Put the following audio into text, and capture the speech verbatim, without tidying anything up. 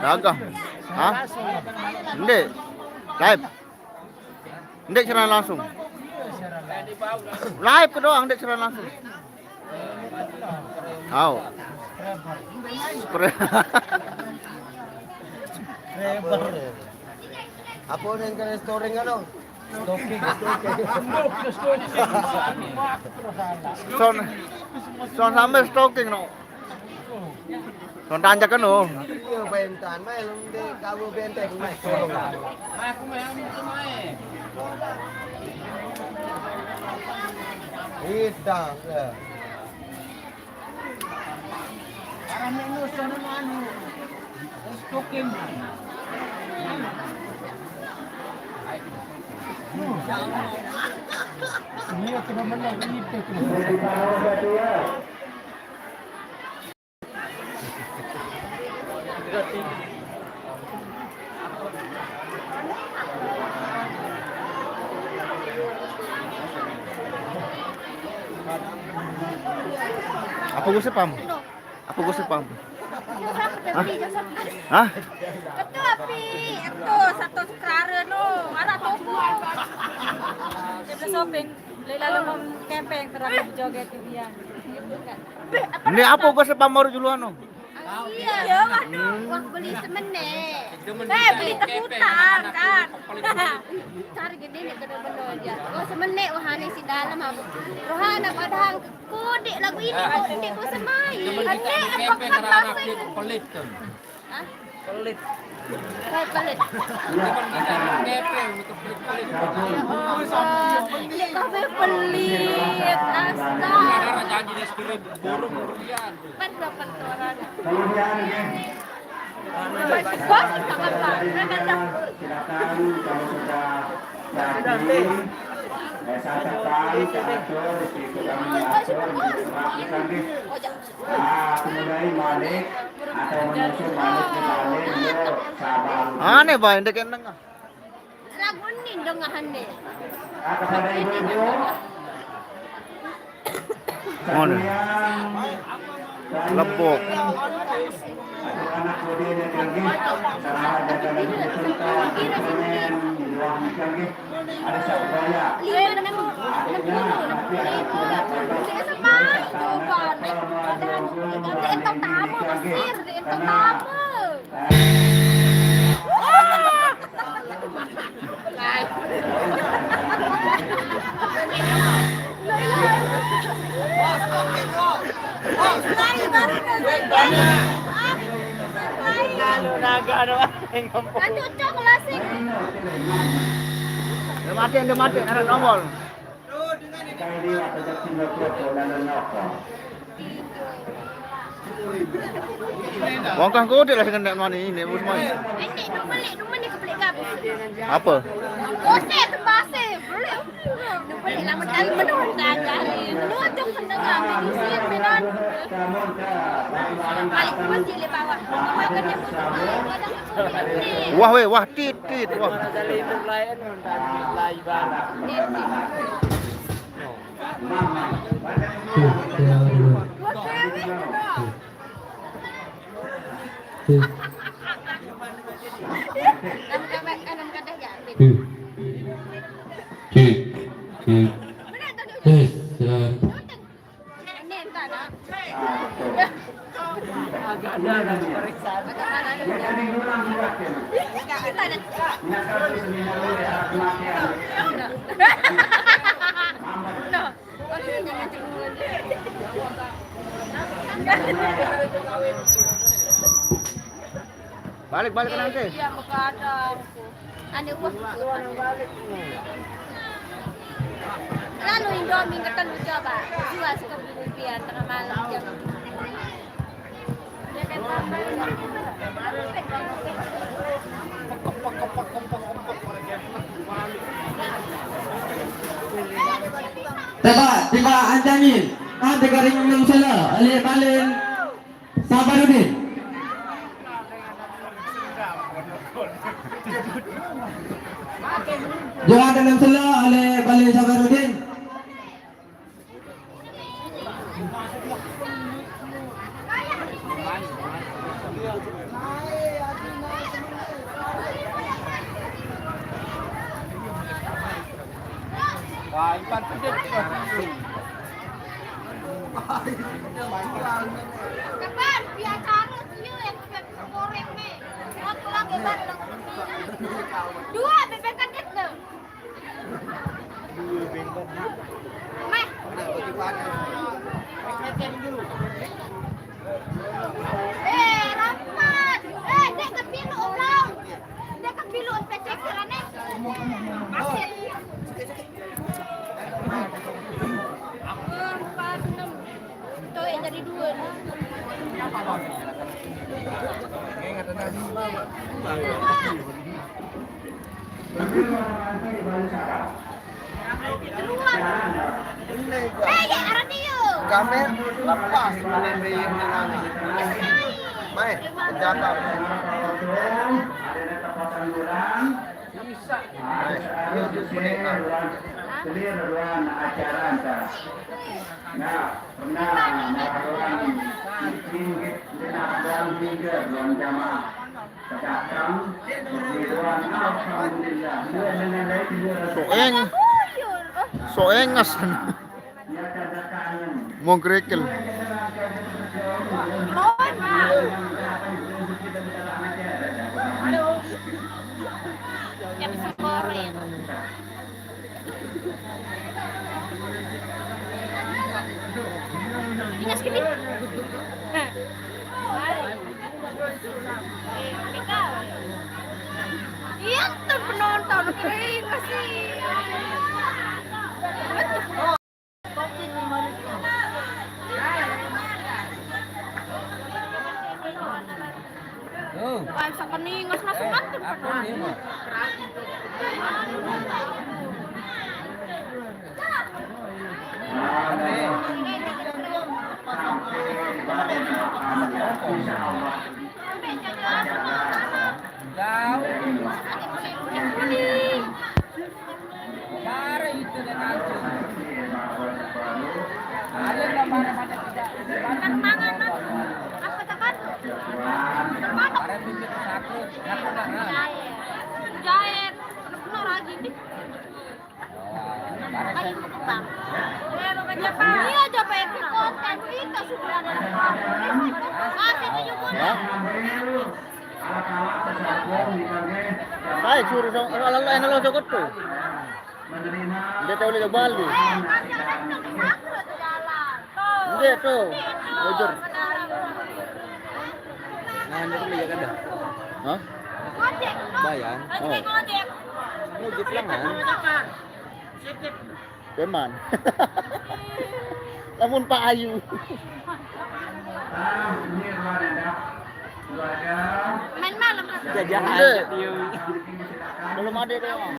Dagang. Hah? Ndeq. Live. Ndeq siaran langsung. Live ke doang, ndeq siaran langsung. Au. Subscriber. Apa udah yang kalian storing kan, Om? Stalking, stalking. Son, son sampe stalking, no. Son tanjak kan, no. Iya, bayangkan, main lu di kamu benteng, main. Hitam, ya. Apa gosip, Pam? Apa gosip, Pam? Hah? Hah? Ketua pi, itu satu sekarang no, anak toko. Dia beli shopping, beli lalu mau kepeng, terakhir joget dia. Ini apa gosip, Pam, baru duluan, no? Iya, waduh, wah beli semenek. Eh, beli tekutan kan. Cari gede nih bener-bener aja. Oh, semenek wah aneh si dalam apa? Rohana padahal kodik lagu ini kodik ku semai. Aneh apa kata sing? Pelit tuh. Hah? Pelit. Kayak pelit. Ini kafe pelit. Astaga. Janji es krim burung durian. Kan delapan orang. Kemudian, bos, sama Pak. Silakan kalau sudah jadi, eh, saya tekan, saya atur, di tukang atur, di tempat, di sana. Ah, kemudian balik, atau menyusul balik, di balik, yuk, sabar. Aneh, Pak, ndeq eneng. Lagu ni dengahne. Kepada ibu-ibu. Ngono. Lebok. Anak-anak kode ini lagi. Salah jaga lagi, tentang instrumen di luar lagi. Ada satu gaya. Lima enam enam puluh. Dia semai coba. Ada anu, dia entah tamu Mesir, dia entah tamu. Udah mati, udah mati, anak nongol. Wong kah kodeq lah sing ngendeq mani ini, wis mani. Endeq, dua menit, dua menit kepelik gabus. Apa? Bose tebase, boleh. Dua menit lama kali menurun kali. Menurun tuh kena ngambil di sini, menurun. Balik ke masjid, di bawah. Makan yang betul, kadang. Wah, weh, wah, tit, tit, wah. Cek, cek. Tes, tes. Balik, balik nanti. Iya, begadang. Ane wah. Lalu Indomie ketelu coba. Jual sekeping rupiah tengah malam jam. Tebak, tebak ancamin. Nanti garing enam sela, alih balen. Sabarudin. Johan dalam sela oleh Bale Sabarudin. Wah, ikan pedet. Kapan? Biar cara dia yang goreng nih. Pulang-pulang ya, Bang. Dua bebek kan tuh. Meh. Eh, Rahmat. Eh, dia kepilu ulang. Dia kepilu pecek kerane. Masih. Empat, enam. Tuh yang jadi dua. Keluar. Eh, ya, arah dia. Kami lepas menembak yang menangis. Mai, jaga. Bisa. Mai, ini untuk mereka. Clear ruang acara, ntar. Nah, pernah melakukan singgit genap dan tiga ruang jamaah. Pedagang, berdoa, alhamdulillah. Dia mengenai dua ratus. Soeng. Soeng ngas. Mau gerekel. Aduh. Yang bisa goreng. Ini skip. Iya, tuh penonton kering masih. Tuh. Wah, bisa keningas langsung ngantuk. Eh, apa nih, Mas? Jauh. Tangan, Mas. Apa tekan? Tekan. Jahit. Benar lagi nih. Lagi mau kembang. Iya, coba itu konten kita sudah ada. Masih tujuh puluh. Hah? Saya suruh dong, kalau lain lo sokot tuh. Dia tahu dia balik. Dia tuh, bujur. Nah, ini tuh lihat ada. Hah? Bayang. Oh. Ngojek lengan. Preman. Lamun Pak Ayu. Main malam. Jajahan. Iya. Belum ada dong.